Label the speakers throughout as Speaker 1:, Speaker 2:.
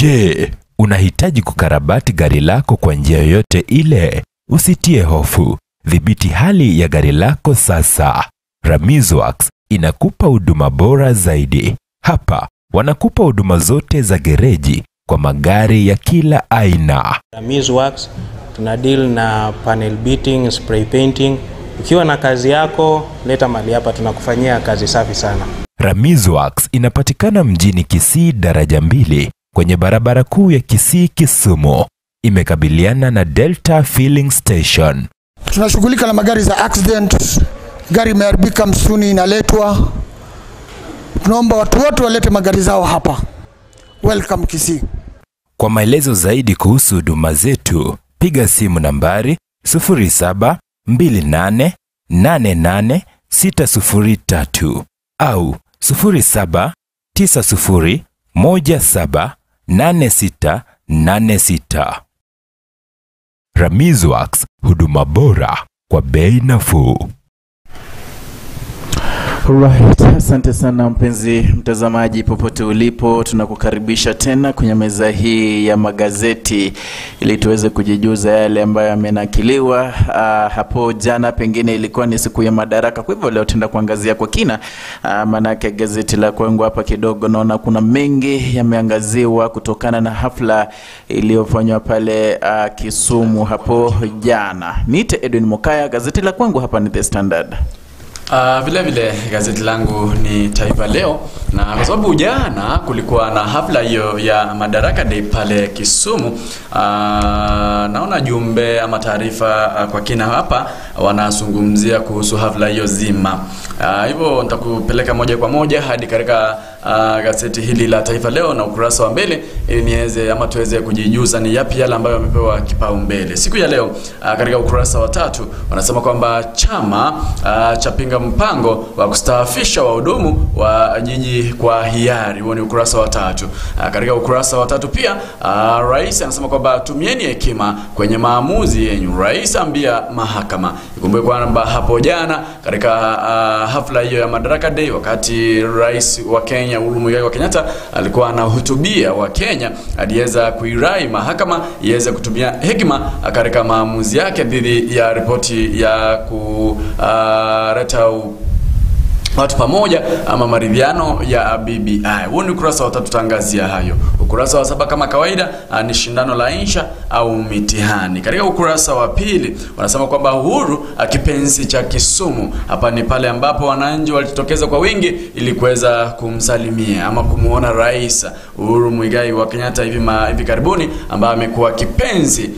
Speaker 1: Je, unahitaji kukarabati gari lako kwa njia yoyote ile? Usitie hofu. Dhibiti hali ya gari lako sasa. Ramiz Works inakupa huduma bora zaidi. Hapa wanakupa huduma zote za gereji kwa magari ya kila aina.
Speaker 2: Ramiz Works tuna deal na panel beating, spray painting. Ukiwa na kazi yako, leta mali hapa, tunakufanyia kazi safi sana.
Speaker 1: Ramiz Works inapatikana mjini Kisii daraja 2 kwenye barabara kuu ya Kisii Kisumu. Imekabiliana na Delta Filling Station.
Speaker 3: Tunashughulika na magari za accident, gari imeharibika msuni inaletwa. Tunaomba watu wote walete magari zao hapa. Welcome Kisii.
Speaker 1: Kwa maelezo zaidi kuhusu huduma zetu, piga simu nambari 0728888603 au 0790178686. Ramiz Works, huduma bora kwa bei nafuu.
Speaker 4: Right, asante sana mpenzi mtazamaji popote ulipo, tunakukaribisha tena kwenye meza hii ya magazeti ili tuweze kujijuza yale ambayo yamenakiliwa hapo jana. Pengine ilikuwa ni siku ya Madaraka, kwa hivyo leo tutaenda kuangazia kwa kina manake gazeti la kwangu hapa kidogo naona kuna mengi yameangaziwa kutokana na hafla iliyofanywa pale Kisumu hapo jana. Niite Edwin Mokaya, gazeti la kwangu hapa ni The Standard.
Speaker 5: Vile vile gazeti langu ni Taifa Leo, na kwa sababu jana kulikuwa na hafla hiyo ya Madaraka Day pale Kisumu, naona jumbe ama taarifa kwa kina hapa wanazungumzia kuhusu hafla hiyo zima. Hivyo nitakupeleka moja kwa moja hadi katika gazeti hili la Taifa Leo na ukurasa wa mbele ili niweze ama tuweze kujijuza ni yapi yale ambayo yamepewa kipaumbele siku ya leo. Katika ukurasa wa 3 wanasema kwamba chama cha mpango wa kustaafisha wahudumu wa jiji kwa hiari. Huo ni ukurasa wa 3. Katika ukurasa wa 3 pia rais anasema kwamba tumieni hekima kwenye maamuzi yenu. Rais ambia mahakama. Ikumbuke kwamba hapo jana katika hafla hiyo ya Madaraka Day, wakati rais wa Kenya Uhuru Muigai wa Kenyatta alikuwa anahutubia wa Kenya, aliweza kuirai mahakama iweze kutumia hekima katika maamuzi yake dhidi ya ripoti ya kuleta watu pamoja ama maridhiano ya BBI. Huo ni ukurasa wa 3, tutaangazia hayo. Ukurasa wa 7 kama kawaida ni shindano la insha au mitihani. Katika ukurasa wa 2 wanasema kwamba Uhuru kipenzi cha Kisumu. Hapa ni pale ambapo wananchi walijitokeza kwa wingi ili kuweza kumsalimia ama kumuona Rais Uhuru Muigai wa Kenyatta hivi karibuni, ambaye amekuwa kipenzi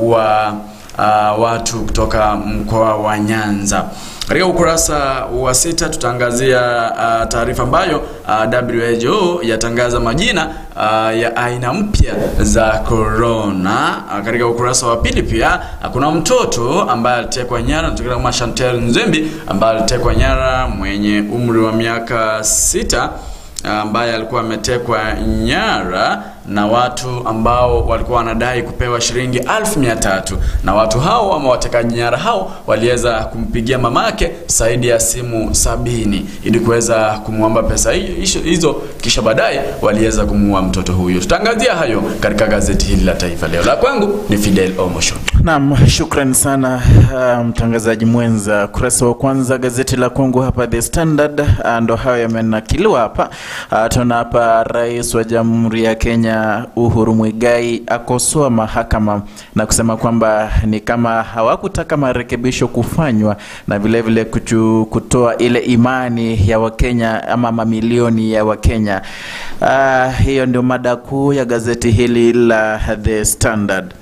Speaker 5: wa watu kutoka mkoa wa Nyanza. Katika ukurasa wa 6 tutaangazia taarifa ambayo WHO yatangaza majina ya aina mpya za corona. Katika ukurasa wa 2 pia kuna mtoto ambaye alitekwa nyara, tukiona kama Chantel Nzembi ambaye alitekwa nyara mwenye umri wa miaka 6, ambaye alikuwa ametekwa nyara na watu ambao walikuwa wanadai kupewa shilingi 1300, na watu hao ama watekaji nyara hao waliweza kumpigia mamake zaidi ya simu 70 ili kuweza kumuomba pesa hizo, kisha baadaye waliweza kumuua mtoto huyo. Tutangazia hayo katika gazeti hili la Taifa Leo. La kwangu ni Fidel Omosho.
Speaker 4: Naam, shukrani sana mtangazaji mwenza. Kurasa wa kwanza gazeti la kwangu hapa The Standard ndo hayo yamenakiliwa hapa. Tuna hapa Rais wa Jamhuri ya Kenya Uhuru Muigai akosoa mahakama na kusema kwamba ni kama hawakutaka marekebisho kufanywa na vile vile kutoa ile imani ya Wakenya ama mamilioni ya Wakenya. Hiyo ndio mada kuu ya gazeti hili la The Standard.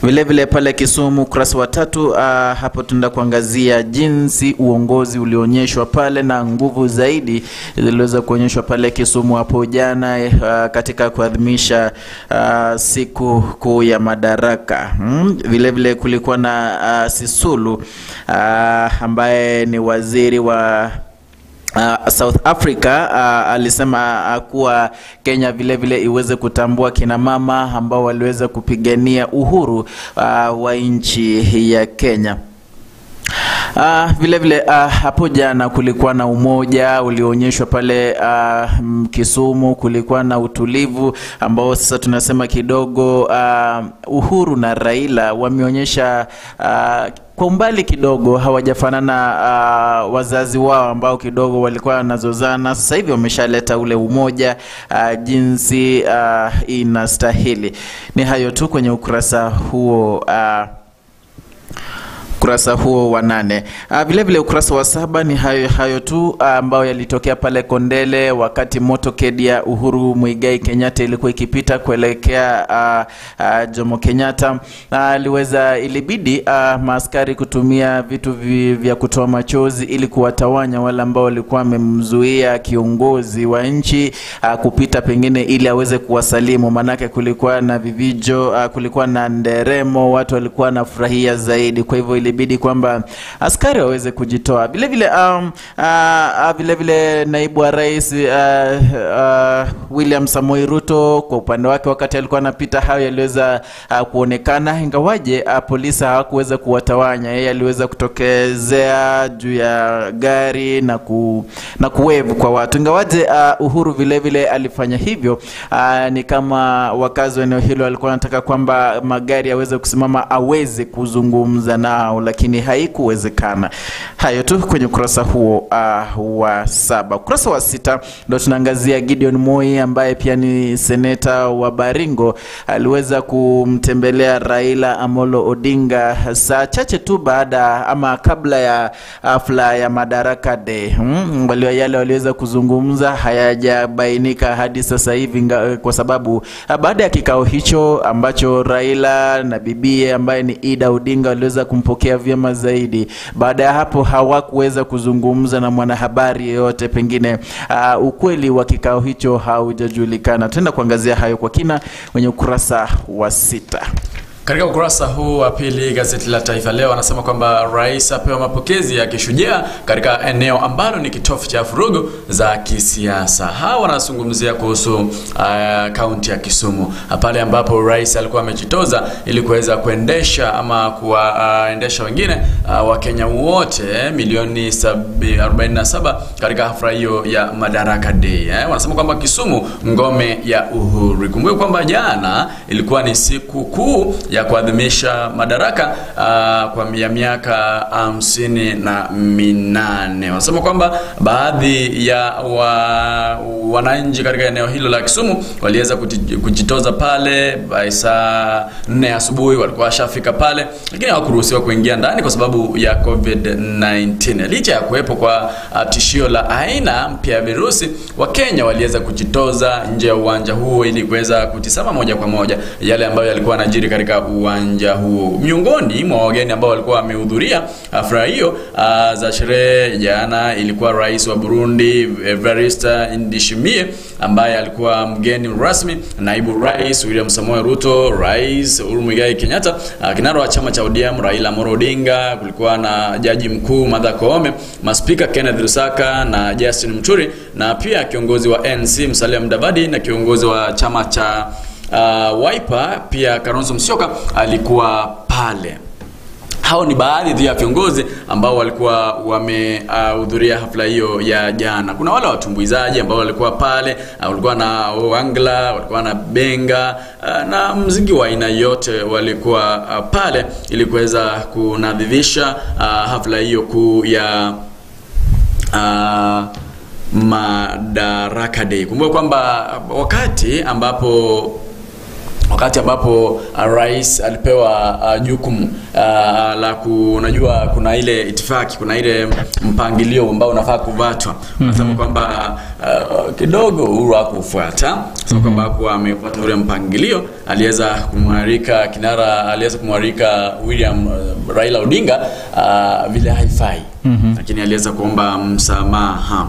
Speaker 4: Vile vile pale Kisumu ukurasa wa 3 hapo tunaenda kuangazia jinsi uongozi ulionyeshwa pale na nguvu zaidi ziliweza kuonyeshwa pale Kisumu hapo jana katika kuadhimisha siku kuu ya Madaraka. Vile vile kulikuwa na Sisulu ambaye ni waziri wa South Africa alisema kuwa Kenya vile vile iweze kutambua kina mama ambao waliweza kupigania uhuru wa nchi ya Kenya. Vile vile hapo jana kulikuwa na umoja ulioonyeshwa pale Kisumu. Kulikuwa na utulivu ambao sasa tunasema kidogo Uhuru na Raila wameonyesha kwa umbali kidogo hawajafanana wazazi wao ambao kidogo walikuwa wanazozana. Sasa hivi wameshaleta ule umoja jinsi inastahili. Ni hayo tu kwenye ukurasa huo ukurasa huo wa 8. Vile vile ukurasa wa 7 ni hayo tu ambao yalitokea pale Kondele wakati motorcade ya Uhuru Muigai Kenyatta ilikuwa ikipita kuelekea Jomo Kenyatta. Ilibidi maaskari kutumia vitu vya kutoa machozi ili kuwatawanya wale ambao walikuwa wamemzuia kiongozi wa nchi kupita pengine ili aweze kuwasalimu. Manake kulikuwa na vivijo, kulikuwa na nderemo, watu walikuwa wanafurahia zaidi. Kwa hivyo ilibidi kwamba askari waweze kujitoa. Vile vile vile vile naibu wa rais William Samoei Ruto kwa upande wake wakati alikuwa anapita hayo yaliweza kuonekana, ingawaje polisi hawakuweza kuwatawanya. Yeye aliweza kutokezea juu ya gari na kuwevu kwa watu, ingawaje Uhuru vile vile alifanya hivyo. Ni kama wakazi wa eneo hilo walikuwa wanataka kwamba magari yaweze kusimama aweze kuzungumza nao, lakini haikuwezekana. Hayo tu kwenye ukurasa huo wa 7. Ukurasa wa 6 ndio tunaangazia Gideon Moi ambaye pia ni seneta wa Baringo. Aliweza kumtembelea Raila Amolo Odinga saa chache tu baada ama kabla ya hafla ya Madaraka Day. Yale waliweza kuzungumza hayajabainika hadi sasa hivi, kwa sababu baada ya kikao hicho ambacho Raila na bibie ambaye ni Ida Odinga waliweza kumpokea vyema zaidi, baada ya hapo hawakuweza kuzungumza na mwanahabari yeyote. Pengine ukweli wa kikao hicho haujajulikana. Tutaenda kuangazia hayo kwa kina kwenye ukurasa wa 6.
Speaker 5: Katika ukurasa huu wa pili gazeti la Taifa Leo anasema kwamba rais apewa mapokezi ya kishujaa katika eneo ambalo ni kitovu cha vurugu za kisiasa. Hawa wanazungumzia kuhusu kaunti ya Kisumu, pale ambapo rais alikuwa amejitoza ili kuweza kuendesha ama kuwaendesha wengine Wakenya wote milioni 47 katika hafla hiyo ya Madaraka Day. Wanasema kwamba Kisumu ngome ya uhuru. Kumbuka kwamba jana ilikuwa ni siku kuu ya kuadhimisha madaraka kwa miaka 58. Wanasema kwamba baadhi ya wananchi katika eneo hilo la Kisumu waliweza kujitoza pale saa 4 asubuhi, walikuwa washafika pale, lakini hawakuruhusiwa kuingia ndani kwa sababu ya COVID-19. Licha ya kuwepo kwa tishio la aina mpya ya virusi, Wakenya waliweza kujitoza nje ya uwanja huo ili kuweza kutizama moja kwa moja yale ambayo yalikuwa yanajiri katika uwanja huo. Miongoni mwa wageni ambao walikuwa wamehudhuria hafla hiyo za sherehe jana ilikuwa rais wa Burundi Evariste Ndayishimiye ambaye alikuwa mgeni rasmi, naibu rais William Samoei Ruto, rais Uhuru Muigai Kenyatta, kinara wa chama cha ODM Raila Amolo Odinga, kulikuwa na jaji mkuu Martha Koome, maspika Kenneth Lusaka na Justin Muturi, na pia kiongozi wa NC Musalia Mudavadi na kiongozi wa chama cha Wiper pia Kalonzo Musyoka alikuwa pale. Hao ni baadhi ya viongozi ambao walikuwa wamehudhuria hafla hiyo ya jana. Kuna wale watumbuizaji ambao walikuwa pale, walikuwa na Wangla, walikuwa na Benga na muziki wa aina yote walikuwa pale ili kuweza kunadhimisha hafla hiyo kuu ya Madaraka Day. Kumbuka kwamba wakati ambapo rais alipewa jukumu la unajua kuna ile itifaki, kuna ile mpangilio ambao unafaa kufuatwa. Unasema kwamba kidogo Uhuru hakufuata. Sasa kwamba hakuwa amefuata ule mpangilio, aliweza kumwalika kinara, aliweza kumwalika William Raila Odinga vile haifai. Lakini aliweza kuomba msamaha.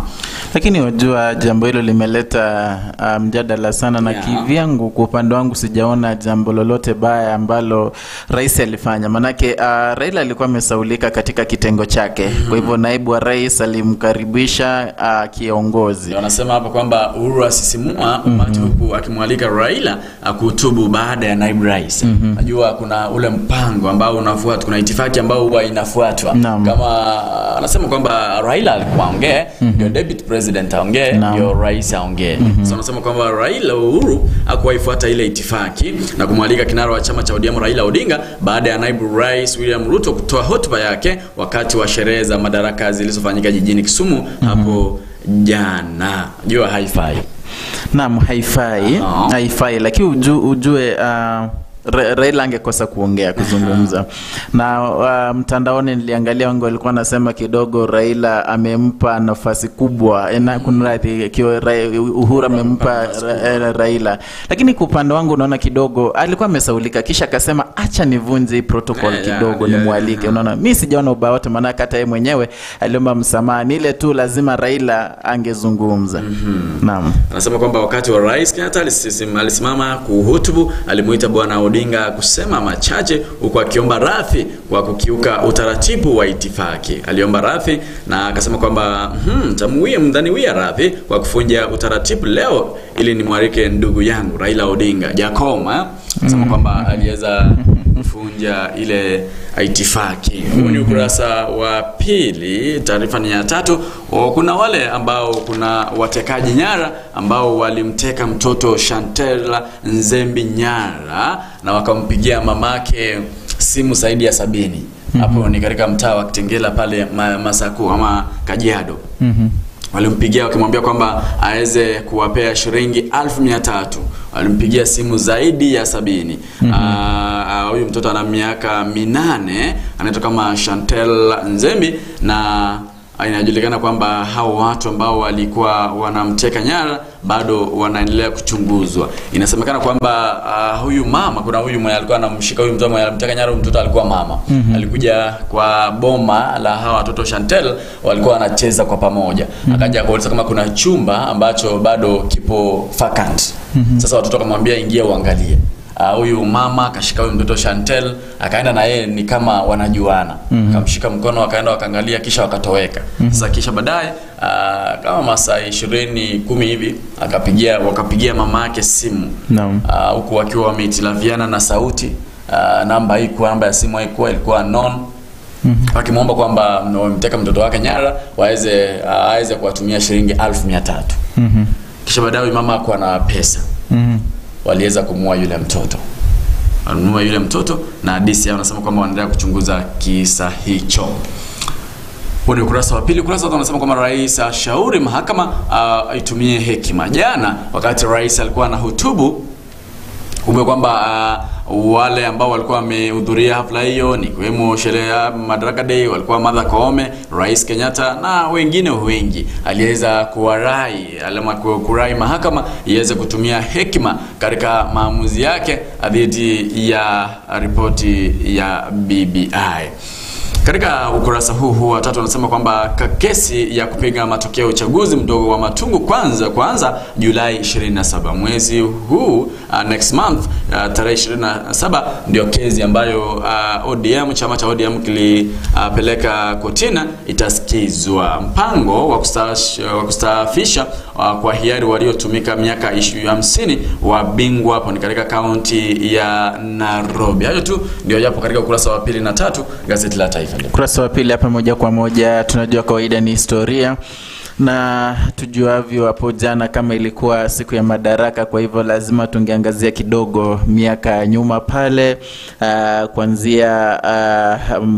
Speaker 4: Lakini unajua jambo hilo limeleta mjadala sana na kivyangu kwa upande wangu sijaona jambo lolote baya ambalo rais alifanya. Manake Raila alikuwa amesaulika katika kitengo chake. Kwa hivyo naibu wa rais alimkaribisha kiongozi.
Speaker 5: Wanasema hapa kwamba Uhuru asisimua umati huku akimwalika Raila kuhutubu baada ya naibu rais. Najua kuna ule mpango ambao unafuatwa, kuna itifaki ambao huwa inafuatwa. Kama anasema kwamba Raila alikuwa aongee, ndio deputy president aongee, ndio rais aongee. So anasema kwamba Raila Uhuru hakuifuata ile itifaki na kumwalika kinara wa chama cha ODM Raila Odinga baada ya naibu rais William Ruto kutoa hotuba yake wakati wa sherehe za madaraka zilizofanyika jijini Kisumu hapo jana. Jua haifai.
Speaker 4: Naam, haifai. Haifai, lakini ujue Raila angekosa kuongea, kuzungumza. Na mtandaoni niliangalia wangu walikuwa wanasema kidogo Raila amempa nafasi kubwa, kunradhi, Uhuru amempa Raila. Lakini kwa upande wangu unaona kidogo alikuwa amesaulika, kisha akasema acha nivunje protocol kidogo nimwalike. Unaona, mimi sijaona ubaya wote, maana hata yeye mwenyewe aliomba msamaha. Ni ile tu lazima Raila angezungumza. Naam.
Speaker 5: Anasema kwamba wakati wa Rais Kenyatta alisimama kuhutubu, alimuita Bwana Odinga kusema machache huku akiomba radhi kwa kukiuka utaratibu wa itifaki. Aliomba radhi na akasema kwamba tamuwie mdhaniwia radhi kwa kufunja utaratibu leo ili nimwalike ndugu yangu Raila Odinga. Jakoma akasema kwamba aliweza kufunja ile itifaki. Huu ni ukurasa wa pili, taarifa ni ya 3. Kuna wale ambao kuna watekaji nyara ambao walimteka mtoto Shantella Nzembi nyara na wakampigia mamake simu zaidi ya 70. Hapo ni katika mtaa wa Kitengela pale Masaku ama Kajiado. Walimpigia wakimwambia kwamba aweze kuwapea shilingi 1300. Walimpigia simu zaidi ya 70. Huyu mtoto ana miaka 8, anaitwa kama Shantella Nzembi, na inajulikana kwamba hao watu ambao walikuwa wanamteka nyara bado wanaendelea kuchunguzwa. Inasemekana kwamba huyu mama, kuna huyu mwenye alikuwa anamshika huyu mtoto mwenye alimteka nyara, huyu mtoto alikuwa mama. Alikuja kwa boma la hawa watoto Shantella, walikuwa wanacheza kwa pamoja. Akaja kuuliza kama kuna chumba ambacho bado kipo vacant. Sasa watoto wakamwambia ingia uangalie. Huyu mama akashika huyu mtoto Shantella akaenda na yeye, ni kama wanajuana. Akamshika mkono wakaenda wakaangalia, kisha wakatoweka. Sasa kisha baadaye kama masaa 20 10 hivi wakapigia mamake simu. Huku wakiwa wamehitilafiana na sauti, namba hii kwa namba ya simu haikuwa, ilikuwa non. Wakimuomba kwamba wamemteka mtoto wake nyara aweze kuwatumia shilingi 1300. Kisha baadaye mama hakuwa na pesa. Waliweza kumua yule mtoto. Alinunua yule mtoto na DCI wanasema kwamba wanaendelea kuchunguza kisa hicho. Huo ni ukurasa wa pili. Ukurasa wa tatu unasema kwamba rais ashauri mahakama itumie hekima. Jana wakati rais alikuwa anahutubu, kumbe kwamba wale ambao walikuwa wamehudhuria hafla hiyo ni kiwemo sherehe ya Madaraka Day, walikuwa Martha Koome, Rais Kenyatta na wengine wengi. Aliweza kuwarai, alama kurai mahakama iweze kutumia hekima katika maamuzi yake dhidi ya ripoti ya BBI. Katika ukurasa huu wa tatu anasema kwamba kesi ya kupinga matokeo uchaguzi mdogo wa Matungu kwanza Julai 27 mwezi huu, next month, tarehe 27 ndio kesi ambayo ODM, chama cha ODM kilipeleka kotini, itasikizwa. Mpango wa kustaafisha kwa hiari waliotumika miaka 50 wa bingwa hapo ni katika kaunti ya Nairobi. Hayo tu ndio yapo katika ukurasa wa 2 na 3 gazeti la Taifa.
Speaker 4: Ukurasa wa pili hapa moja kwa moja tunajua kawaida ni historia, na tujuavyo hapo jana kama ilikuwa siku ya Madaraka, kwa hivyo lazima tungeangazia kidogo miaka ya nyuma pale, kuanzia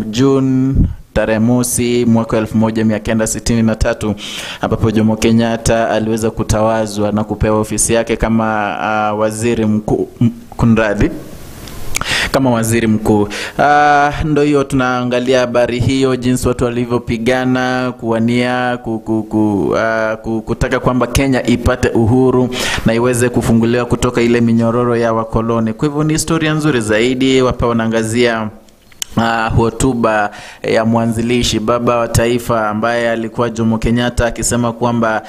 Speaker 4: June tarehe mosi mwaka 1963 ambapo Jomo Kenyatta aliweza kutawazwa na kupewa ofisi yake kama waziri mkuu, kunradhi, kama waziri mkuu. Ndio hiyo tunaangalia habari hiyo, jinsi watu walivyopigana kuwania kutaka kwamba Kenya ipate uhuru na iweze kufunguliwa kutoka ile minyororo ya wakoloni. Kwa hivyo ni historia nzuri zaidi. Wapa wanaangazia Hotuba ya mwanzilishi baba wa taifa ambaye alikuwa Jomo Kenyatta, akisema kwamba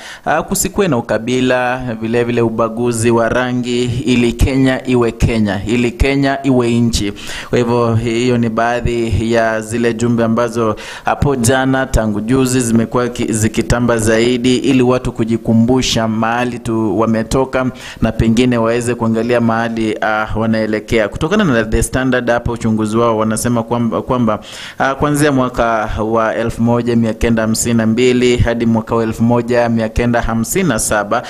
Speaker 4: kusikuwe na ukabila, vile vile ubaguzi wa rangi, ili Kenya iwe Kenya, ili Kenya iwe nchi. Kwa hivyo hiyo ni baadhi ya zile jumbe ambazo hapo jana tangu juzi zimekuwa zikitamba zaidi, ili watu kujikumbusha mahali tu wametoka na pengine waweze kuangalia mahali wanaelekea. Kutokana na The Standard hapo uchunguzi wao wanasema kwamba kuanzia mwaka wa 1952 hadi mwaka wa 1957,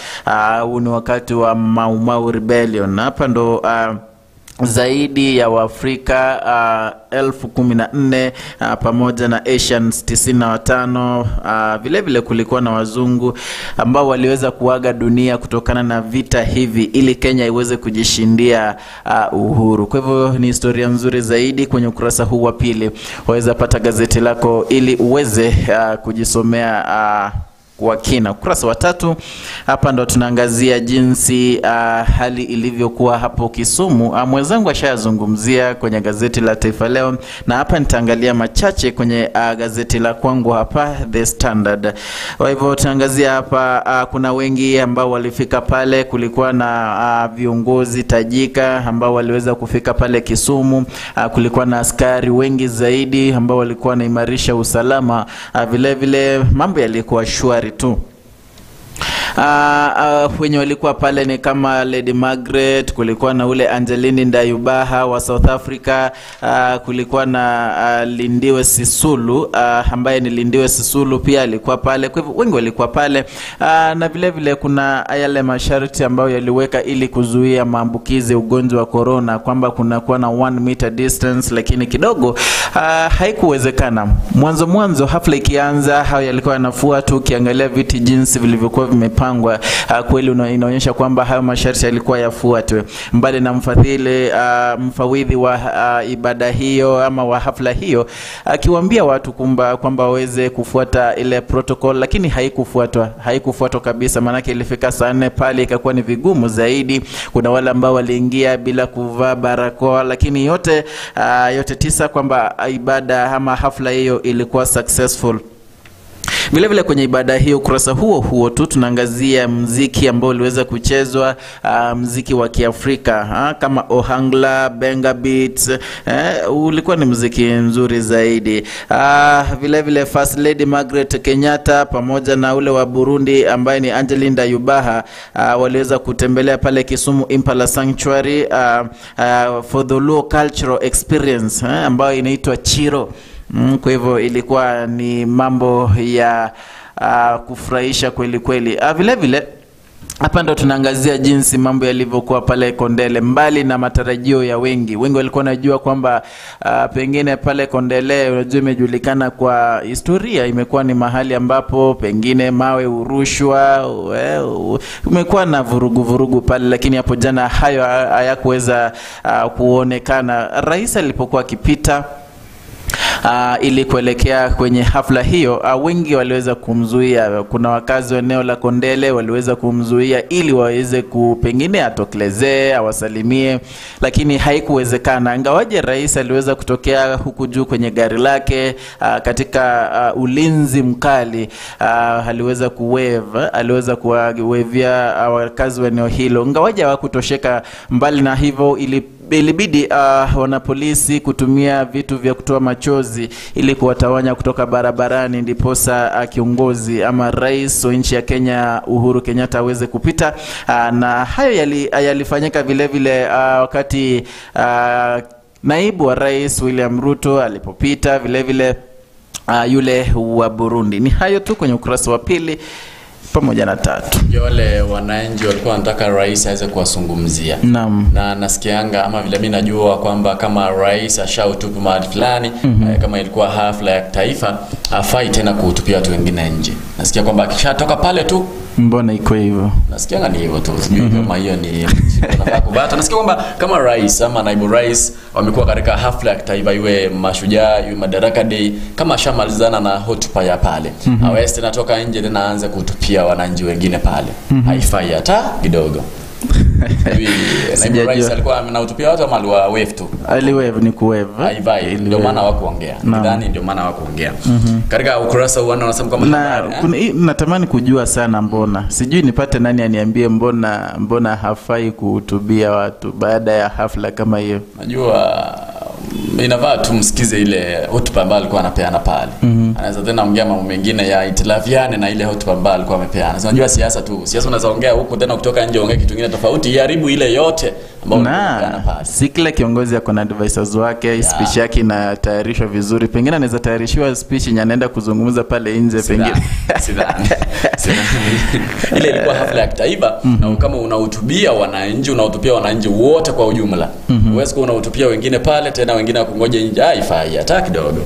Speaker 4: huu ni wakati wa Mau Mau Rebellion. Hapa ndo zaidi ya Waafrika 14,000 pamoja na Asians 95, vile vile kulikuwa na wazungu ambao waliweza kuaga dunia kutokana na vita hivi ili Kenya iweze kujishindia uhuru. Kwa hivyo ni historia nzuri zaidi. Kwenye ukurasa huu wa pili waweza pata gazeti lako ili uweze kujisomea kwa kina. Ukurasa wa tatu hapa ndo tunaangazia jinsi hali ilivyokuwa hapo Kisumu. Mwenzangu ashazungumzia kwenye gazeti la Taifa Leo, na hapa nitaangalia machache kwenye gazeti la kwangu hapa The Standard. Kwa hivyo tunaangazia hapa, kuna wengi ambao walifika pale. Kulikuwa na viongozi tajika ambao waliweza kufika pale Kisumu. Kulikuwa na askari wengi zaidi ambao walikuwa wanaimarisha usalama. Vile vile mambo yalikuwa shwari tu. Wenye walikuwa pale ni kama Lady Margaret, kulikuwa na ule Angeline Ndayubaha wa South Africa, kulikuwa na Lindiwe Sisulu, ambaye ni Lindiwe Sisulu pia alikuwa pale. Kwa hivyo wengi walikuwa pale, na vile vile kuna yale masharti ambayo yaliweka ili kuzuia maambukizi ugonjwa wa corona, kwamba kuna kuwa na 1 meter distance, lakini kidogo haikuwezekana. Mwanzo hafla ikianza hayo yalikuwa yanafuatwa. Ukiangalia viti jinsi vilivyokuwa vimepangwa, kweli inaonyesha kwamba hayo masharti yalikuwa yafuatwe. Mbali na mfadhili mfawidhi wa ibada hiyo ama wa hafla hiyo akiwaambia watu kwamba waweze kufuata ile protocol, lakini haikufuatwa kabisa. Maanake ilifika saa 4 pale ikakuwa ni vigumu zaidi. Kuna wale ambao waliingia bila kuvaa barakoa, lakini yote tisa kwamba ibada ama hafla hiyo ilikuwa successful. Vile vile kwenye ibada hiyo, ukurasa huo huo tu tunaangazia mziki ambao uliweza kuchezwa, mziki wa Kiafrika kama Ohangla, Benga Beats, ulikuwa ni mziki mzuri zaidi. Vile vile First Lady Margaret Kenyatta pamoja na ule wa Burundi ambaye ni Angeline Ndayubaha waliweza kutembelea pale Kisumu Impala Sanctuary for the Luo Cultural Experience ambayo inaitwa Chiro. Kwa hivyo ilikuwa ni mambo ya kufurahisha kweli kweli. Vile vile hapa ndo tunaangazia jinsi mambo yalivyokuwa pale Kondele. Mbali na matarajio ya wengi, wengi walikuwa wanajua kwamba pengine pale Kondele, unajua imejulikana kwa historia, imekuwa ni mahali ambapo pengine mawe hurushwa, umekuwa na vurugu pale, lakini hapo jana hayo hayakuweza kuonekana. Rais alipokuwa akipita ili kuelekea kwenye hafla hiyo, wengi waliweza kumzuia. Kuna wakazi wa eneo la Kondele waliweza kumzuia ili waweze pengine atokelezee, awasalimie, lakini haikuwezekana. Ingawaje rais aliweza kutokea huku juu kwenye gari lake katika ulinzi mkali, aliweza kuwave, aliweza kuwavia wakazi wa eneo hilo. Ingawaje hawakutosheka. Mbali na hivyo, ilibidi wanapolisi kutumia vitu vya kutoa machozi ili kuwatawanya kutoka barabarani, ndiposa kiongozi ama rais wa nchi ya Kenya Uhuru Kenyatta aweze kupita. Na hayo yalifanyika vile vile wakati naibu wa rais William Ruto alipopita, vile vile yule wa Burundi. Ni hayo tu kwenye ukurasa wa pili pamoja na tatu.
Speaker 5: Wale wananchi walikuwa wanataka rais aweze kuwazungumzia.
Speaker 4: Naam.
Speaker 5: Na nasikianga ama vile mimi najua kwamba kama rais ashautupa mahali fulani, kama ilikuwa hafla ya taifa, hafai tena kuhutubia watu wengine nje. Nasikia kwamba akishatoka pale tu.
Speaker 4: Mbona iko hivyo?
Speaker 5: Nasikianga ni hivyo tu. Sijui kama hiyo ni kubata. Nasikia kwamba kama rais ama naibu rais wamekuwa katika hafla ya kitaifa, iwe Mashujaa, iwe Madaraka Day, kama ashamalizana na hotuba ya pale, hawezi tena toka nje tena aanze kuhutubia wananchi wengine pale. Haifai hata kidogo. Naibu rais alikuwa anahutubia watu ama aliwa wave tu?
Speaker 4: Aliwave, ni kuwave.
Speaker 5: Haivai, ndio maana hawakuongea. Nadhani ndio maana hawakuongea. Katika ukurasa wa 4 wanasema kwamba
Speaker 4: natamani kujua sana mbona. Sijui nipate nani aniambie mbona hafai kuhutubia watu baada ya hafla kama hiyo.
Speaker 5: Najua inafaa tumsikize ile hotuba ambayo alikuwa anapeana pale. Anaweza tena ongea mambo mengine ya itilafiane na ile hotuba ambayo alikuwa amepeana. Unajua siasa tu. Siasa unaweza ongea huko tena kutoka nje ongea kitu kingine tofauti, iharibu ile yote ambayo anapeana pale.
Speaker 4: Si kila kiongozi ako na advisors wake, speech yake inatayarishwa vizuri. Pengine anaweza tayarishiwa speech yenye anaenda kuzungumza pale nje pengine.
Speaker 5: Sidhani. Ile ilikuwa hafla ya kitaifa na kama unahutubia wananchi, unahutubia wananchi wote kwa ujumla. Huwezi kuwa unahutubia wengine pale tena wengine wakungoje nje, haifai hata kidogo.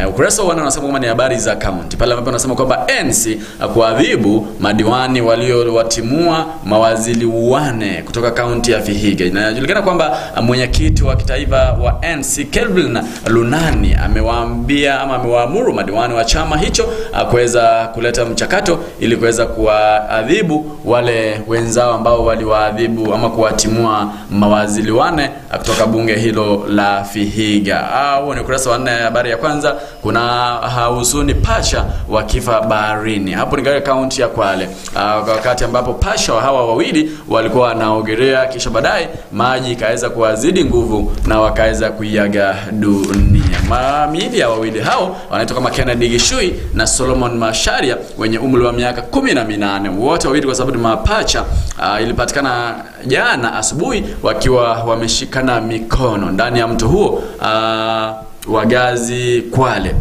Speaker 5: Ukurasa wa 4 unasema kwamba ni habari za county. Pale ambapo anasema kwamba NC kuadhibu madiwani waliowatimua mawaziri 4 kutoka kaunti ya Vihiga. Inajulikana kwamba mwenyekiti wa kitaifa wa NC Kelvin Lunani amewaambia ama amewaamuru madiwani wa chama hicho kuweza kuleta mchakato ili kuweza kuwaadhibu wale wenzao ambao waliwaadhibu ama kuwatimua mawaziri 4 kutoka bunge hilo la Vihiga. Huo ni ukurasa wa 4 habari ya kwanza. Kuna huzuni pasha wakifa baharini. Hapo ni katika kaunti ya Kwale. Wakati ambapo pasha hawa wawili walikuwa wanaogelea, kisha baadaye maji ikaweza kuwazidi nguvu na wakaweza kuiaga dunia. Miili ya wawili hao wanaitwa kama Kennedy Gishui na Solomon Masharia wenye umri wa miaka 18. Wote wawili kwa sababu ni mapacha. Ilipatikana jana asubuhi wakiwa wameshikana mikono ndani ya mto huo wa Gazi Kwale.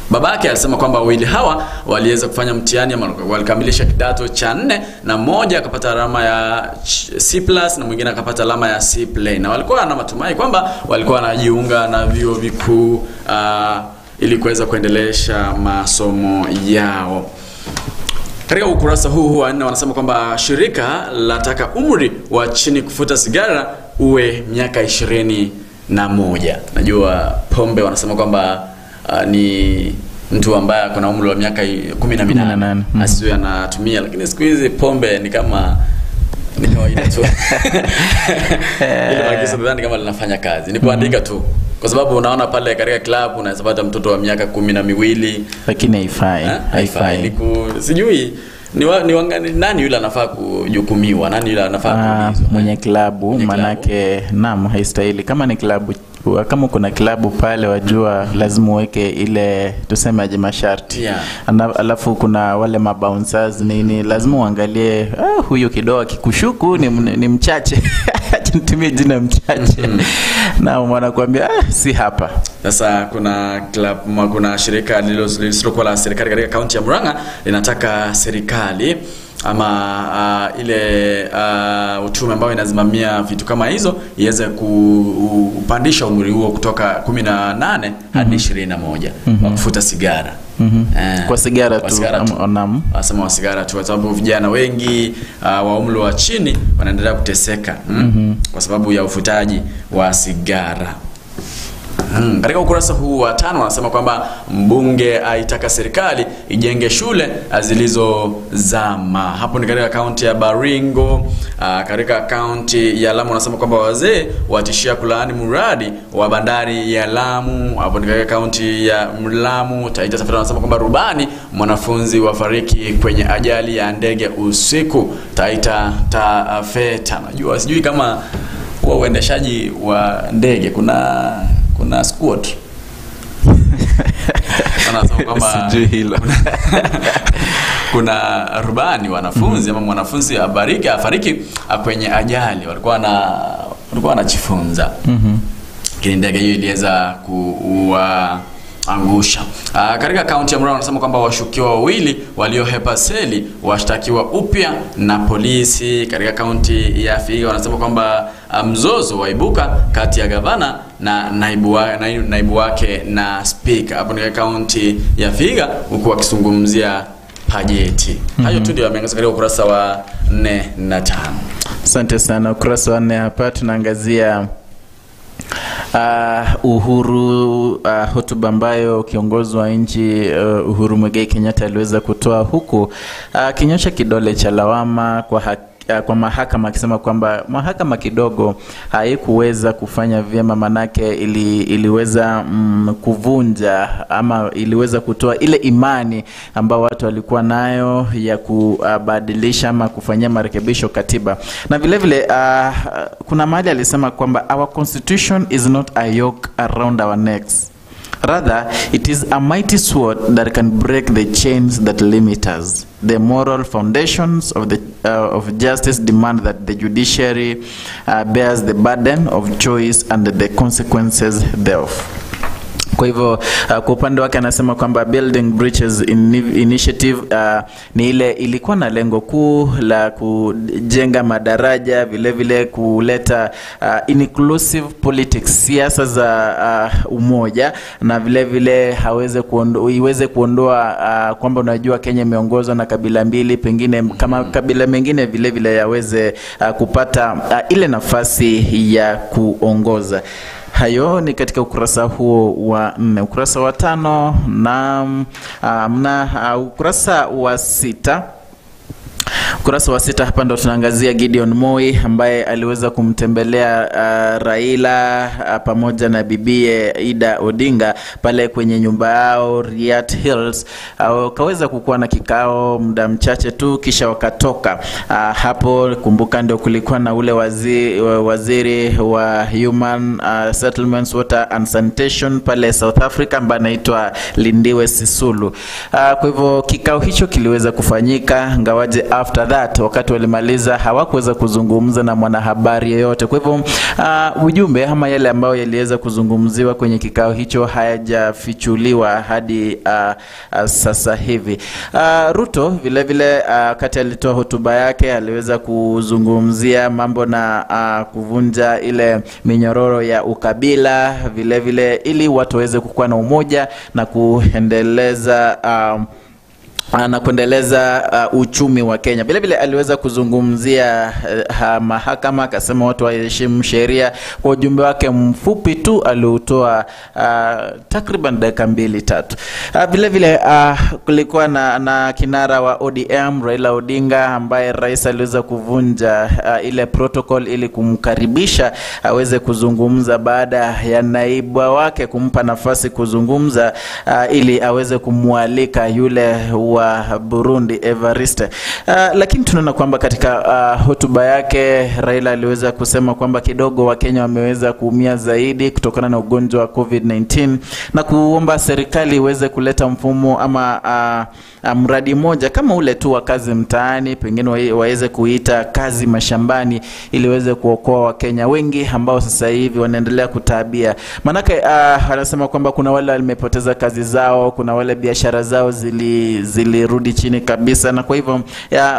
Speaker 5: Babake alisema kwamba wawili hawa waliweza kufanya mtihani ama walikamilisha kidato cha 4 na mmoja akapata alama ya C+ na mwingine akapata alama ya C plain. Na walikuwa na matumai kwamba walikuwa wanajiunga na vyuo vikuu ili kuweza kuendelesha masomo yao. Katika ukurasa huu wa 4 wanasema kwamba shirika lataka umri wa chini kufuta sigara uwe miaka 21. Najua pombe wanasema kwamba ni mtu ambaye kuna umri wa miaka 18 asiwe anatumia, lakini siku hizi pombe ni kama ni kawaida tu. Ile maagizo nadhani kama linafanya kazi ni kuandika tu, kwa sababu unaona pale katika club unaweza pata mtoto wa miaka 12,
Speaker 4: lakini haifai.
Speaker 5: Haifai. Sijui ni nani yule anafaa kujukumiwa, nani yule anafaa kuulizwa?
Speaker 4: Mwenye klabu, manake naam, haistahili. Kama ni klabu, kama kuna klabu pale wajua lazima uweke ile tuseme aje masharti. Alafu kuna wale mabouncers nini, lazima uangalie huyu kidogo akikushuku ni mchache. Nitumie jina mchache. Na wanakuambia si hapa.
Speaker 5: Sasa kuna club, kuna shirika lisilokuwa la serikali katika kaunti ya Murang'a linataka serikali ama ile utume ambao inasimamia vitu kama hizo iweze kupandisha umri huo kutoka 18 hadi 21 wa kufuta sigara.
Speaker 4: Kwa sigara tu.
Speaker 5: Wanasema sigara tu kwa sababu vijana wengi wa umri wa chini wanaendelea kuteseka kwa sababu ya ufutaji wa sigara. Katika ukurasa huu wa 5 wanasema kwamba mbunge aitaka serikali ijenge shule zilizozama. Hapo ni katika kaunti ya Baringo. Katika kaunti ya Lamu wanasema kwamba wazee watishia kulaani mradi wa bandari ya Lamu. Hapo ni katika kaunti ya Lamu. Taita Taveta wanasema kwamba rubani mwanafunzi wafariki kwenye ajali ya ndege usiku. Taita Taveta. Najua sijui kama kwa uendeshaji wa ndege kuna squat. Anasema kwamba
Speaker 4: sijui hilo.
Speaker 5: Kuna rubani wanafunzi ama mwanafunzi afariki kwenye ajali, walikuwa wanajifunza. Lakini ndege hiyo iliweza kuangusha. Katika kaunti ya Murang'a wanasema kwamba washukiwa wawili waliohepa seli washtakiwa upya na polisi. Katika kaunti ya Vihiga wanasema kwamba mzozo waibuka kati ya gavana na naibu wake na speaker. Hapo ni kaunti ya Vihiga huku wakizungumzia bajeti. Hayo tu ndio yameangazwa katika ukurasa wa 4 na 5.
Speaker 4: Asante sana. Ukurasa wa 4 hapa tunaangazia Uhuru, hotuba ambayo kiongozi wa nchi Uhuru Muigai Kenyatta aliweza kutoa huku akinyosha kidole cha lawama kwa kwa mahakama, akisema kwamba mahakama kidogo haikuweza kufanya vyema, manake iliweza kuvunja ama iliweza kutoa ile imani ambayo watu walikuwa nayo ya kubadilisha ama kufanyia marekebisho katiba. Na vile vile kuna mahali alisema kwamba our constitution is not a yoke around our necks. Rather, it is a mighty sword that can break the chains that limit us. The moral foundations of of justice demand that the judiciary bears the burden of choice and the consequences thereof. Kwa hivyo kwa upande wake anasema kwamba Building Bridges Initiative ni ile ilikuwa na lengo kuu la kujenga madaraja, vile vile kuleta inclusive politics, siasa za umoja, na vile vile iweze kuondoa kwamba unajua Kenya imeongozwa na kabila mbili, pengine kama kabila mengine vile vile yaweze kupata ile nafasi ya kuongoza. Hayo ni katika ukurasa huo wa 4. Ukurasa wa 5 na ukurasa wa 6. Ukurasa wa 6 hapa ndo tunaangazia Gideon Moi ambaye aliweza kumtembelea Raila pamoja na bibie Ida Odinga pale kwenye nyumba yao Riat Hills. Wakaweza kukuwa na kikao muda mchache tu kisha wakatoka. Hapo kumbuka ndio kulikuwa na ule waziri wa Human Settlements, Water and Sanitation pale South Africa ambaye anaitwa Lindiwe Sisulu. Kwa hivyo kikao hicho kiliweza kufanyika, ingawaje after that wakati walimaliza hawakuweza kuzungumza na mwanahabari yeyote. Kwa hivyo ujumbe ama yale ambayo yaliweza kuzungumziwa kwenye kikao hicho hayajafichuliwa hadi sasa hivi. Ruto vile vile wakati alitoa hotuba yake aliweza kuzungumzia mambo na kuvunja ile minyororo ya ukabila, vile vile ili watu waweze kukuwa na umoja na kuendeleza uchumi wa Kenya. Vile vile aliweza kuzungumzia mahakama, akasema watu waheshimu sheria. Kwa ujumbe wake mfupi tu aliutoa takriban dakika 2-3. Vile vile kulikuwa na kinara wa ODM Raila Odinga ambaye rais aliweza kuvunja ile protocol ili kumkaribisha aweze kuzungumza baada ya naibu wake kumpa nafasi kuzungumza ili aweze kumwalika yule wa Burundi Evariste. Lakini tunaona kwamba katika hotuba yake Raila aliweza kusema kwamba kidogo Wakenya wameweza kuumia zaidi kutokana na ugonjwa wa COVID-19 na kuomba serikali iweze kuleta mfumo ama mradi moja kama ule tu wa kazi mtaani, pengine waweze kuita kazi mashambani, ili waweze kuokoa Wakenya wengi ambao sasa hivi wanaendelea kutaabia. Manake anasema kwamba kuna wale wamepoteza kazi zao, kuna wale biashara zao zilirudi chini kabisa, na kwa hivyo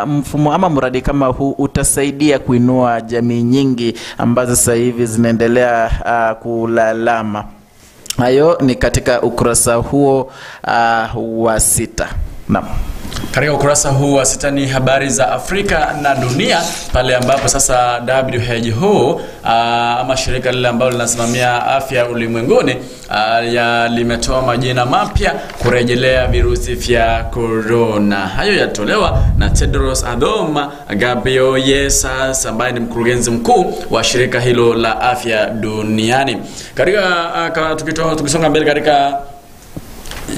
Speaker 4: mfumo ama mradi kama huu utasaidia kuinua jamii nyingi ambazo sasa hivi zinaendelea kulalama. Hayo ni katika ukurasa huo wa 6. Naam.
Speaker 5: Katika ukurasa huu wa 6 ni habari za Afrika na dunia, pale ambapo sasa WHO ama shirika lile ambalo linasimamia afya ulimwenguni limetoa majina mapya kurejelea virusi vya corona. Hayo yatolewa na Tedros Adhanom Ghebreyesus ambaye ni mkurugenzi mkuu wa shirika hilo la afya duniani. Katika tukisonga mbele katika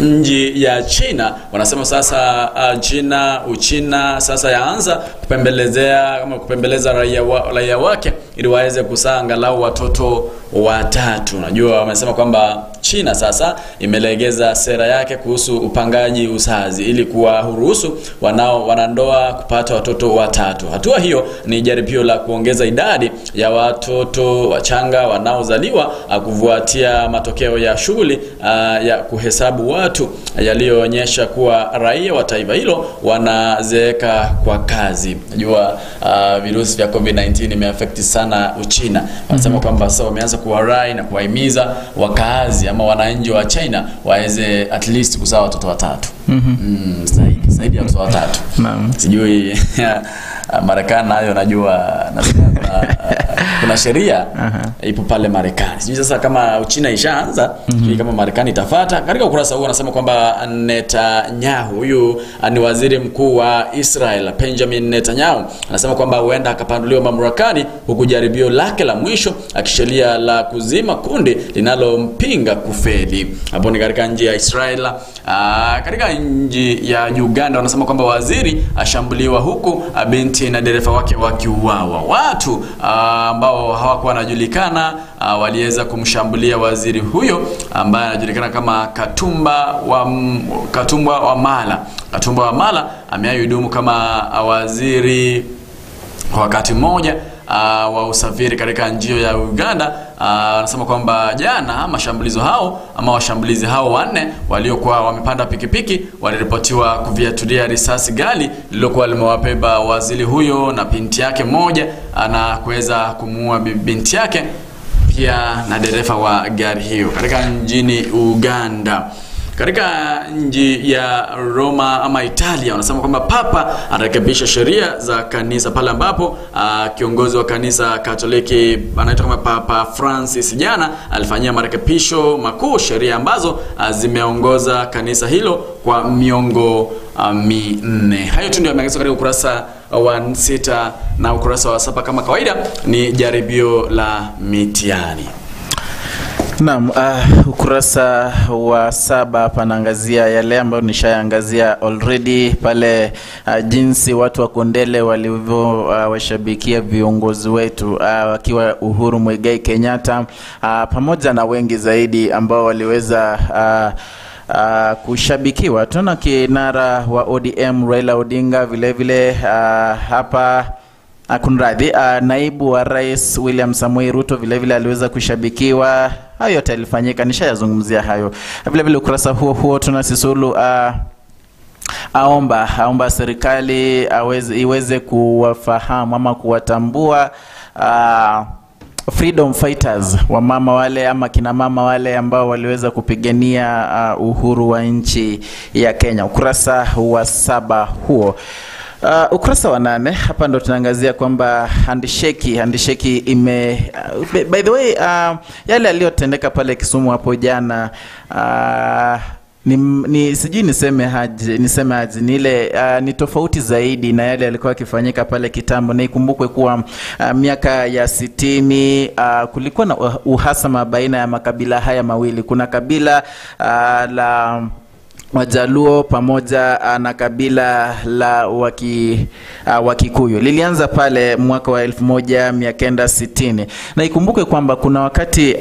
Speaker 5: nchi ya China, wanasema sasa Uchina sasa yaanza kupembelezea kama kupembeleza raia wake ili waweze kuzaa angalau watoto watatu. Unajua wamesema kwamba China sasa imelegeza sera yake kuhusu upangaji uzazi ili kuwaruhusu wanandoa kupata watoto watatu. Hatua hiyo ni jaribio la kuongeza idadi ya watoto wachanga wanaozaliwa kufuatia matokeo ya shughuli ya kuhesabu watu yaliyoonyesha kuwa raia wa taifa hilo wanazeeka kwa kazi. Unajua virusi vya COVID-19 imeaffect sana Uchina. Wanasema kwamba sasa wameanza kuwarai na kuwahimiza wakazi ama wananchi wa China waweze at least kuzaa watoto watatu. Zaidi. Zaidi ya watoto watatu.
Speaker 4: Naam.
Speaker 5: Sijui Marekani nayo najua nasikia kuna sheria ipo pale Marekani. Sijui sasa kama Uchina ishaanza, sijui kama Marekani itafuata. Katika ukurasa huu anasema kwamba Netanyahu, huyu ni waziri mkuu wa Israel Benjamin Netanyahu, anasema kwamba huenda akapanduliwa mamlakani huku jaribio lake la mwisho akisheria la kuzima kundi linalompinga kufeli. Hapo ni katika nchi ya Israel. Katika nchi ya Uganda wanasema kwamba waziri ashambuliwa huku binti na dereva wake wakiuawa. Watu ambao hawakuwa wanajulikana waliweza kumshambulia waziri huyo ambaye anajulikana kama Katumba Wamala. Katumba Wamala amehudumu kama waziri kwa wakati mmoja wa usafiri katika nchi ya Uganda. Anasema kwamba jana mashambulizo hao ama washambulizi hao wanne waliokuwa wamepanda pikipiki waliripotiwa kuviatulia risasi gali lililokuwa limewabeba waziri huyo na binti yake moja, na kuweza kumuua binti yake pia na dereva wa gari hiyo katika nchini Uganda. Katika nchi ya Roma ama Italia wanasema kwamba Papa anarekebisha sheria za kanisa pale ambapo kiongozi wa kanisa Katoliki anaitwa kama Papa Francis jana alifanyia marekebisho makuu sheria ambazo zimeongoza kanisa hilo kwa miongo minne. Hayo tu ndio yameangazwa katika ukurasa wa 6 na ukurasa wa 7. Kama kawaida ni jaribio la mitihani.
Speaker 4: Naam, ukurasa wa 7 panaangazia yale ambayo nishaangazia already pale, jinsi watu wa Kondele walivyo washabikia viongozi wetu wakiwa Uhuru Muigai Kenyatta pamoja na wengi zaidi ambao waliweza kushabikiwa. Tunaona kinara wa ODM Raila Odinga vile vile hapa kunradhi, naibu wa rais William Samoei Ruto vile vile aliweza kushabikiwa. Hayo yote yalifanyika, nishayazungumzia hayo. Vile vile ukurasa huo huo tuna Sisulu aomba serikali iweze kuwafahamu ama kuwatambua freedom fighters, wamama wale ama kina mama wale ambao waliweza kupigania uhuru wa nchi ya Kenya. Ukurasa wa 7 huo. Ukurasa wa 8 hapa ndo tunaangazia kwamba handshake ime by the way yale yaliyotendeka pale Kisumu hapo jana ni sijui niseme haji ni ile ni tofauti zaidi na yale yalikuwa yakifanyika pale kitambo. Na ikumbukwe kuwa miaka ya 60 kulikuwa na uhasama baina ya makabila haya mawili. Kuna kabila la Wajaluo pamoja na kabila la Wakikuyu. Lilianza pale mwaka wa 1960. Na ikumbuke kwamba kuna wakati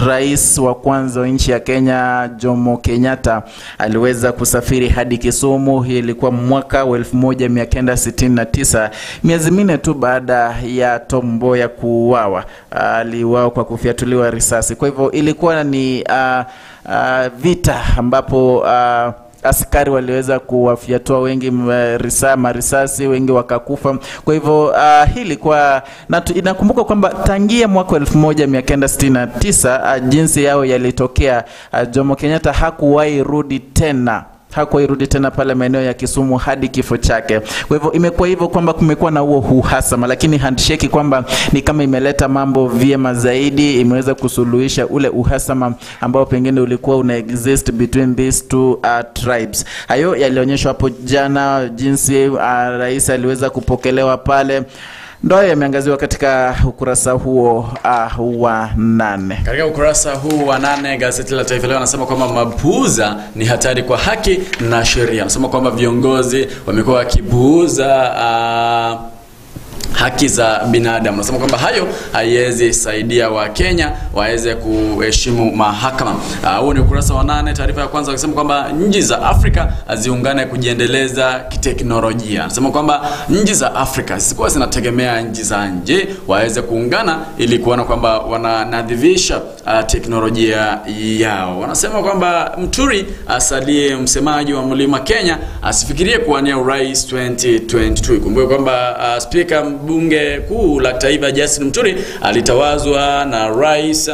Speaker 4: rais wa kwanza wa nchi ya Kenya Jomo Kenyatta aliweza kusafiri hadi Kisumu. Hii ilikuwa mwaka wa 1969, miezi minne tu baada ya Tom Mboya kuuawa. Aliuawa kwa kufyatuliwa risasi. Kwa hivyo ilikuwa ni vita ambapo askari waliweza kuwafyatua wengi marisasi, wengi wakakufa. Kwa hivyo hii ilikuwa na inakumbuka kwamba tangia mwaka 1969 jinsi yao yalitokea, Jomo Kenyatta hakuwahi rudi tena pale maeneo ya Kisumu hadi kifo chake. Kwa hivyo imekuwa hivyo kwamba kumekuwa na huo uhasama, lakini handshake kwamba ni kama imeleta mambo vyema zaidi, imeweza kusuluhisha ule uhasama ambao pengine ulikuwa una exist between these two tribes. Hayo yalionyeshwa hapo jana, jinsi rais aliweza kupokelewa pale. Ndio yameangaziwa katika ukurasa huo wa 8.
Speaker 5: Katika ukurasa huu wa 8 gazeti la Taifa Leo anasema kwamba mapuuza ni hatari kwa haki na sheria. Anasema kwamba viongozi wamekuwa wakipuuza haki za binadamu. Nasema kwamba hayo haiwezi saidia wa Kenya waweze kuheshimu mahakama. Huu ni ukurasa wa 8, taarifa ya kwanza akisema kwamba nchi za Afrika ziungane kujiendeleza kiteknolojia. Nasema kwamba nchi za Afrika zisikuwa zinategemea nchi za nje, waweze kuungana ili kuona kwamba wananadhivisha teknolojia yao. Wanasema kwamba Mturi asalie msemaji wa Mlima Kenya asifikirie kuwania urais 2022. Kumbuka kwamba speaker bunge kuu la taifa Justin Muturi alitawazwa na rais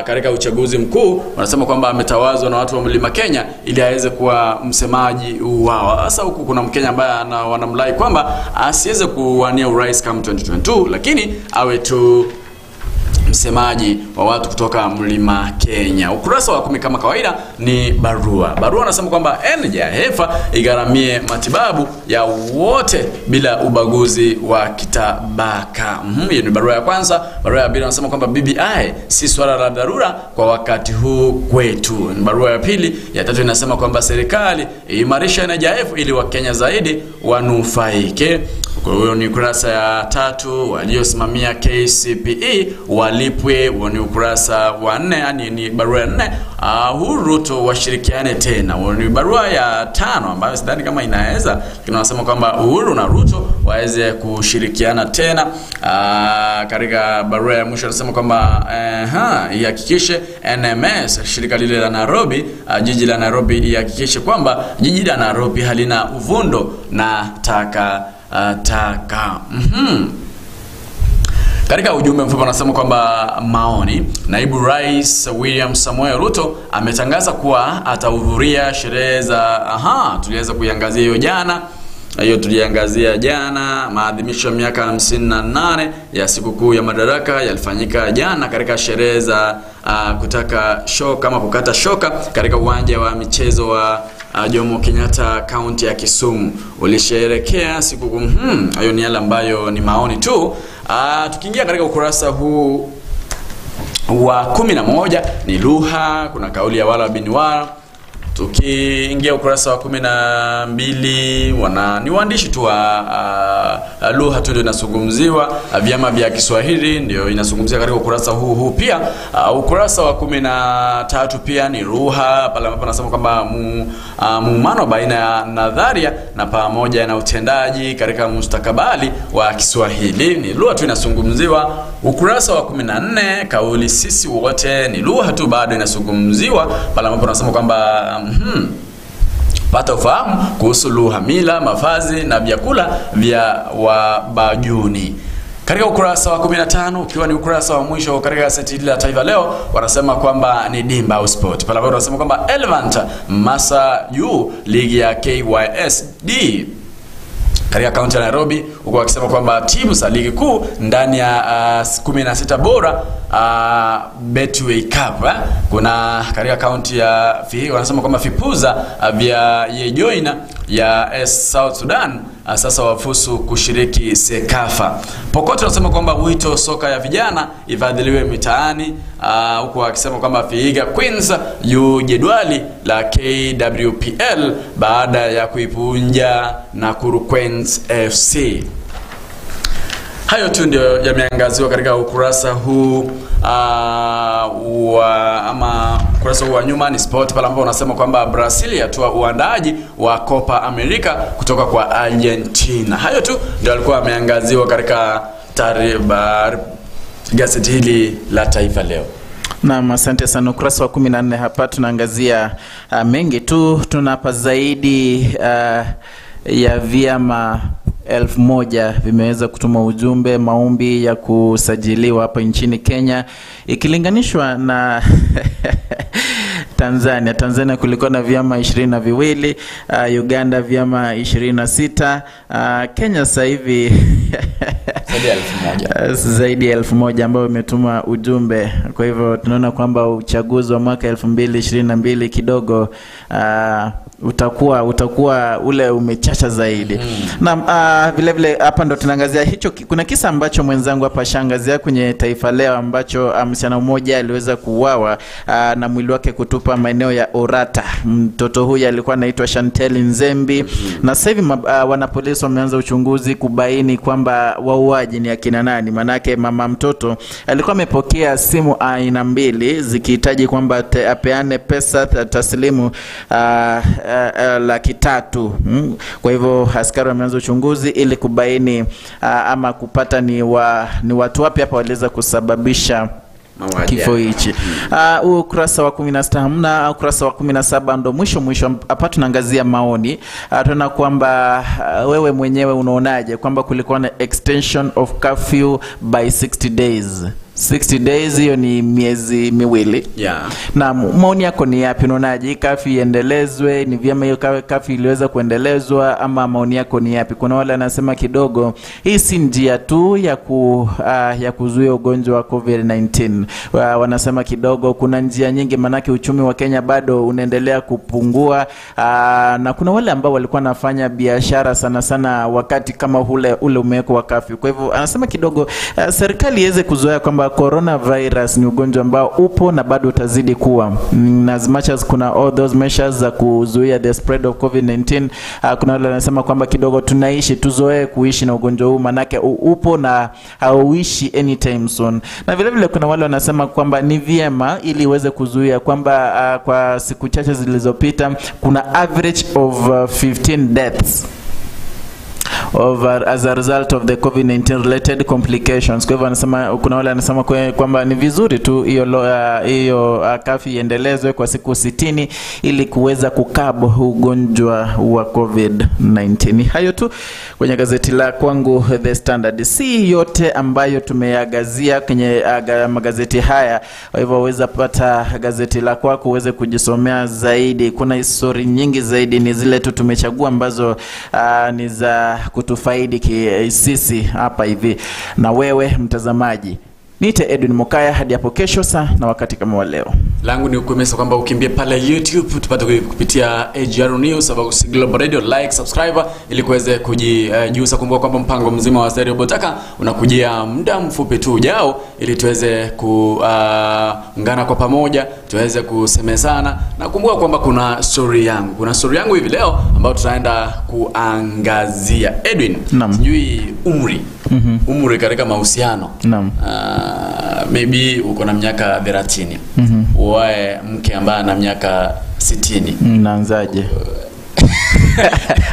Speaker 5: katika uchaguzi mkuu. Wanasema kwamba ametawazwa na watu wa Mlima Kenya ili aweze kuwa msemaji wao. Sasa huku kuna Mkenya ambaye wanamlai kwamba asiweze kuwania urais kama 2022, lakini awe tu msemaji wa watu kutoka Mlima Kenya. Ukurasa wa 10 kama kawaida ni barua. Barua anasema kwamba NHIF igharamie matibabu ya wote bila ubaguzi wa kitabaka. Hiyo ni barua ya kwanza. Barua ya pili anasema kwamba BBI si swala la dharura kwa wakati huu kwetu. Ni barua ya pili. Ya tatu inasema kwamba serikali imarisha NHIF ili Wakenya zaidi wanufaike. Kwa hiyo ni ukurasa ya 3. Waliosimamia KCPE walipwe. Ni ukurasa wa 4, yani ni barua ya 4. Ruto washirikiane tena. Ni barua ya 5 ambayo sidhani kama inaweza, lakini wanasema kwamba Uhuru na Ruto waweze kushirikiana tena. Katika barua ya mwisho wanasema kwamba ihakikishe NMS, shirika lile la Nairobi, jiji la Nairobi, ihakikishe kwamba jiji la Nairobi halina uvundo na taka taka. Katika ujumbe mfupi anasema kwamba maoni, naibu rais William Samoei Ruto ametangaza kuwa atahudhuria sherehe za tuliweza kuiangazia hiyo jana. Hiyo tuliangazia jana. Maadhimisho ya miaka 58 ya sikukuu ya Madaraka yalifanyika jana katika sherehe za kutaka shoka ama kukata shoka katika uwanja wa michezo wa Jomo Kenyatta, kaunti ya Kisumu. Ulisherehekea sikukuu. Hayo ni yale ambayo ni maoni tu. Tukiingia katika ukurasa huu wa 11 ni lugha, kuna kauli ya wala bin wala. Tukiingia ukurasa wa 12 ni waandishi tu wa lugha tu ndio inazungumziwa, vyama vya Kiswahili ndio inazungumzia katika ukurasa huu pia. Ukurasa wa 13 pia ni lugha, pale ambapo anasema kwamba muumano baina ya nadharia na pamoja na utendaji katika mustakabali wa Kiswahili, ni lugha tu inazungumziwa. Ukurasa wa 14 kauli sisi wote ni lugha tu bado inazungumziwa, pale ambapo anasema kwamba pata ufahamu kuhusu lugha, mila, mavazi na vyakula vya Wabajuni. Katika ukurasa wa 15 ukiwa ni ukurasa wa mwisho katika gazeti hili la Taifa Leo, wanasema kwamba ni Dimba au Sport. Pale ambapo wanasema kwamba Elephant Masa juu ligi ya KYSD katika kaunti ya Nairobi, huko wakisema kwamba timu za ligi kuu ndani ya 16 bora Betway Cup. Kuna katika kaunti ya wanasema kwamba Fipuza vya Yejoina ya South Sudan sasa wafusu kushiriki Sekafa. Pokoto wanasema kwamba wito soka ya vijana ifadhiliwe mitaani, huko wakisema kwamba Vihiga Queens juu jedwali la KWPL baada ya kuipunja Nakuru Queens FC. Hayo tu ndio yameangaziwa katika ukurasa huu ama ukurasa huu wa nyuma ni sport, pale ambapo unasema kwamba Brazil yatua uandaaji wa Copa America kutoka kwa Argentina. Hayo tu ndio alikuwa ameangaziwa katika taarifa gazeti hili la Taifa Leo.
Speaker 4: Naam, asante sana. Ukurasa wa 14 hapa tunaangazia mengi tu. Tunapa zaidi ya vyama 1000 vimeweza kutuma ujumbe maombi ya kusajiliwa hapa nchini Kenya ikilinganishwa na Tanzania. Tanzania kulikuwa na vyama 22, Uganda vyama 26, Kenya sasa hivi zaidi ya 1000 ambao imetuma ujumbe. Kwa hivyo tunaona kwamba uchaguzi wa mwaka 2022 kidogo utakuwa ule umechacha zaidi. Na vile vile hapa ndo tunaangazia hicho. Kuna kisa ambacho mwenzangu hapa shangazia kwenye Taifa Leo ambacho msichana mmoja aliweza kuuawa na mwili wake kutupa maeneo ya Orata. Mtoto huyu alikuwa anaitwa Chantel Nzembi. Na sasa hivi wanapolisi wameanza uchunguzi kubaini kwamba wauaji ni akina nani. Manake mama mtoto alikuwa amepokea simu aina mbili zikihitaji kwamba apeane pesa taslimu 300,000. Kwa hivyo askari wameanza uchunguzi ili kubaini ama kupata ni watu wapi hapa waliweza kusababisha Kifo hichi. Ukurasa wa 16 hamna, ukurasa wa 17 ndo mwisho hapa tunaangazia maoni. Tunaona kwamba wewe mwenyewe unaonaje kwamba kulikuwa na extension of curfew by 60 days. 60 days hiyo ni miezi miwili. Na maoni yako ni yapi? Unaonaje curfew iendelezwe? Ni vyema hiyo curfew iliweza kuendelezwa ama maoni yako ni yapi? Kuna wale anasema kidogo hii si njia tu ya kuzuia ugonjwa wa COVID-19. Wanasema kidogo kuna njia nyingi, manake uchumi wa Kenya bado unaendelea kupungua, na kuna wale ambao walikuwa wanafanya biashara sana sana wakati kama ule umewekwa curfew. Kwa hivyo anasema kidogo serikali iweze kuzoea kwamba coronavirus ni ugonjwa ambao upo na bado utazidi kuwa. As much as kuna all those measures za kuzuia the spread of COVID-19, kuna wale wanasema kwamba kidogo tunaishi, tuzoee kuishi na ugonjwa huu manake upo na hauishi anytime soon. Na vile vile kuna wale wanasema kwamba ni vyema ili iweze kuzuia kwamba kwa siku chache zilizopita kuna average of 15 deaths over as a result of the COVID-19 related complications. Kwa hivyo anasema, kuna wale anasema kwamba ni vizuri tu hiyo curfew iendelezwe kwa siku 60 ili kuweza kukabu ugonjwa wa COVID-19. Hayo tu kwenye gazeti la kwangu The Standard. Si yote ambayo tumeagazia kwenye magazeti haya. Kwa hivyo waweza pata gazeti la kwako uweze kujisomea zaidi. Kuna historia nyingi zaidi, ni zile tu tumechagua ambazo ni za kutufaidi sisi hapa hivi na wewe mtazamaji. Niite Edwin Mokaya hadi hapo kesho saa na wakati kama wa leo.
Speaker 5: Langu ni ukuemesa kwamba ukimbie pale YouTube tupate kupitia AGR News au Global Radio, like, subscribe ili kuweze kujijuza. Kumbuka kwamba mpango mzima wa Stereo Botaka unakujia muda mfupi tu ujao ili tuweze kuungana kwa pamoja, tuweze kusemezana. Na kumbuka kwamba kuna story yangu. Kuna story yangu hivi leo ambayo tutaenda kuangazia. Edwin, sijui umri. Umri katika mahusiano.
Speaker 4: Naam.
Speaker 5: Maybe uko na miaka 30. Uoe mke ambaye ana miaka 60.
Speaker 4: Unaanzaje?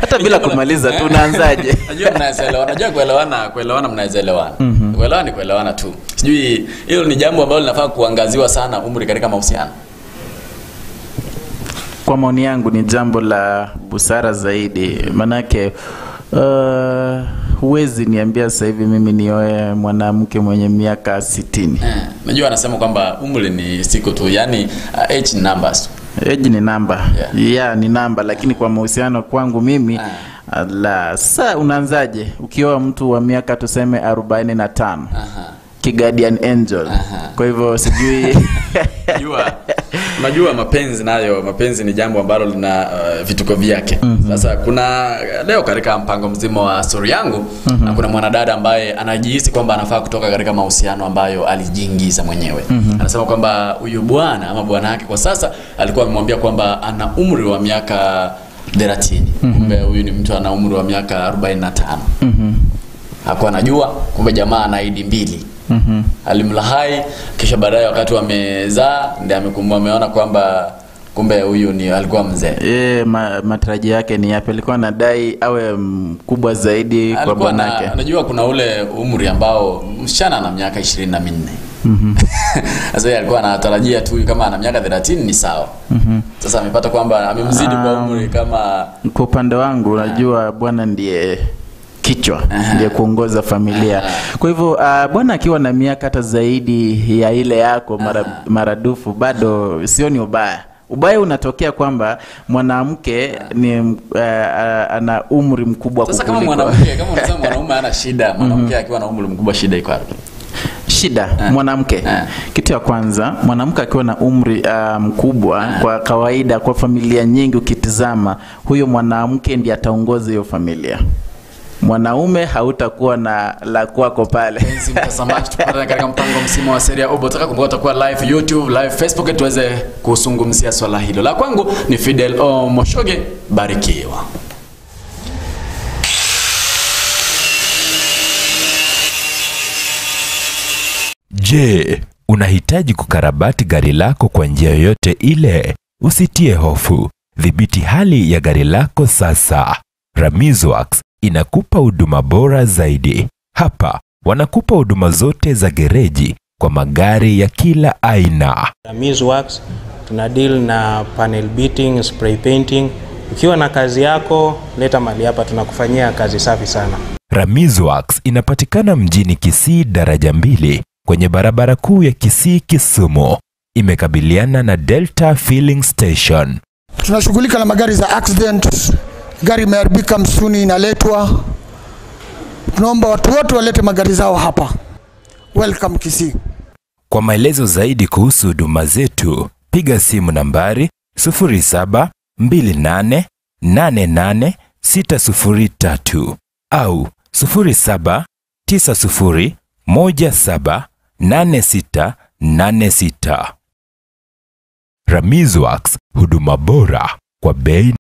Speaker 4: Hata bila kumaliza tu unaanzaje?
Speaker 5: Najua mnaelewana, najua kuelewana mnaelewana. Kuelewana ni kuelewana tu. Sijui hilo ni jambo ambalo linafaa kuangaziwa sana, umri katika mahusiano.
Speaker 4: Kwa maoni yangu ni jambo la busara zaidi. Manake huwezi niambia sasa hivi mimi nioe mwanamke mwenye miaka 60.
Speaker 5: Najua anasema kwamba umri ni siku tu, yani age numbers.
Speaker 4: Age ni number. Yeah, ni number, lakini kwa mahusiano kwangu mimi la. Sasa unaanzaje ukioa mtu wa miaka tuseme 45? Guardian angel. Kwa hivyo sijui.
Speaker 5: Unajua mapenzi nayo, mapenzi ni jambo ambalo lina vituko vyake. Sasa kuna leo katika mpango mzima wa story yangu, na kuna mwanadada ambaye anajihisi kwamba anafaa kutoka katika mahusiano ambayo alijiingiza mwenyewe. Anasema kwamba huyu bwana ama bwana yake kwa sasa alikuwa amemwambia kwamba ana umri wa miaka 30. Kumbe huyu ni mtu ana umri wa miaka 45. Hakuwa anajua kumbe jamaa ana ID 2. Alimlahai, kisha baadaye wakati wamezaa ndiye ameona kwamba kumbe huyu ni alikuwa mzee.
Speaker 4: Matarajio yake ni yapi? Alikuwa anadai awe mkubwa zaidi kwa bwanake.
Speaker 5: Unajua kuna ule umri ambao msichana ana miaka 24. Sasa yeye alikuwa anatarajia tu kama ana miaka 30 ni sawa. Sasa amepata kwamba amemzidi kwa umri kama.
Speaker 4: Kwa upande wangu unajua bwana ndiye kichwa, ndiye kuongoza familia. Kwa hivyo bwana akiwa na miaka hata zaidi ya ile yako maradufu bado sio ni ubaya. Ubaya unatokea kwamba mwanamke ni ana umri mkubwa
Speaker 5: kukuliko.
Speaker 4: Sasa
Speaker 5: kama mwanamke, kama unasema mwanaume ana shida, mwanamke akiwa na umri mkubwa shida iko wapi?
Speaker 4: Shida mwanamke. Kitu ya kwanza, mwanamke akiwa na umri mkubwa, kwa kawaida kwa familia nyingi ukitizama, huyo mwanamke ndiye ataongoza hiyo familia. Mwanaume hautakuwa na la kwako pale.
Speaker 5: Mpenzi mtazamaji, tupatane katika mpango msimu wa Seria Obotaka. Kumbuka utakuwa live YouTube, live Facebook tuweze kuzungumzia swala hilo. La kwangu ni Fidel Omoshoge, barikiwa.
Speaker 1: Je, unahitaji kukarabati gari lako kwa njia yoyote ile? Usitie hofu. Dhibiti hali ya gari lako sasa. Ramizworks inakupa huduma bora zaidi. Hapa wanakupa huduma zote za gereji kwa magari ya kila aina.
Speaker 2: Ramiz Works tuna deal na panel beating, spray painting. Ukiwa na kazi yako, leta mali hapa, tunakufanyia kazi safi sana.
Speaker 1: Ramiz Works inapatikana mjini Kisii daraja 2 kwenye barabara kuu ya Kisii Kisumu. Imekabiliana na Delta Filling Station.
Speaker 3: Tunashughulika na magari za accident, gari imeharibika msuni inaletwa. Tunaomba watu wote walete magari zao hapa. Welcome Kisii.
Speaker 1: Kwa maelezo zaidi kuhusu huduma zetu, piga simu nambari 0728888603 au 0790178686. Ramiz Works, huduma bora kwa bei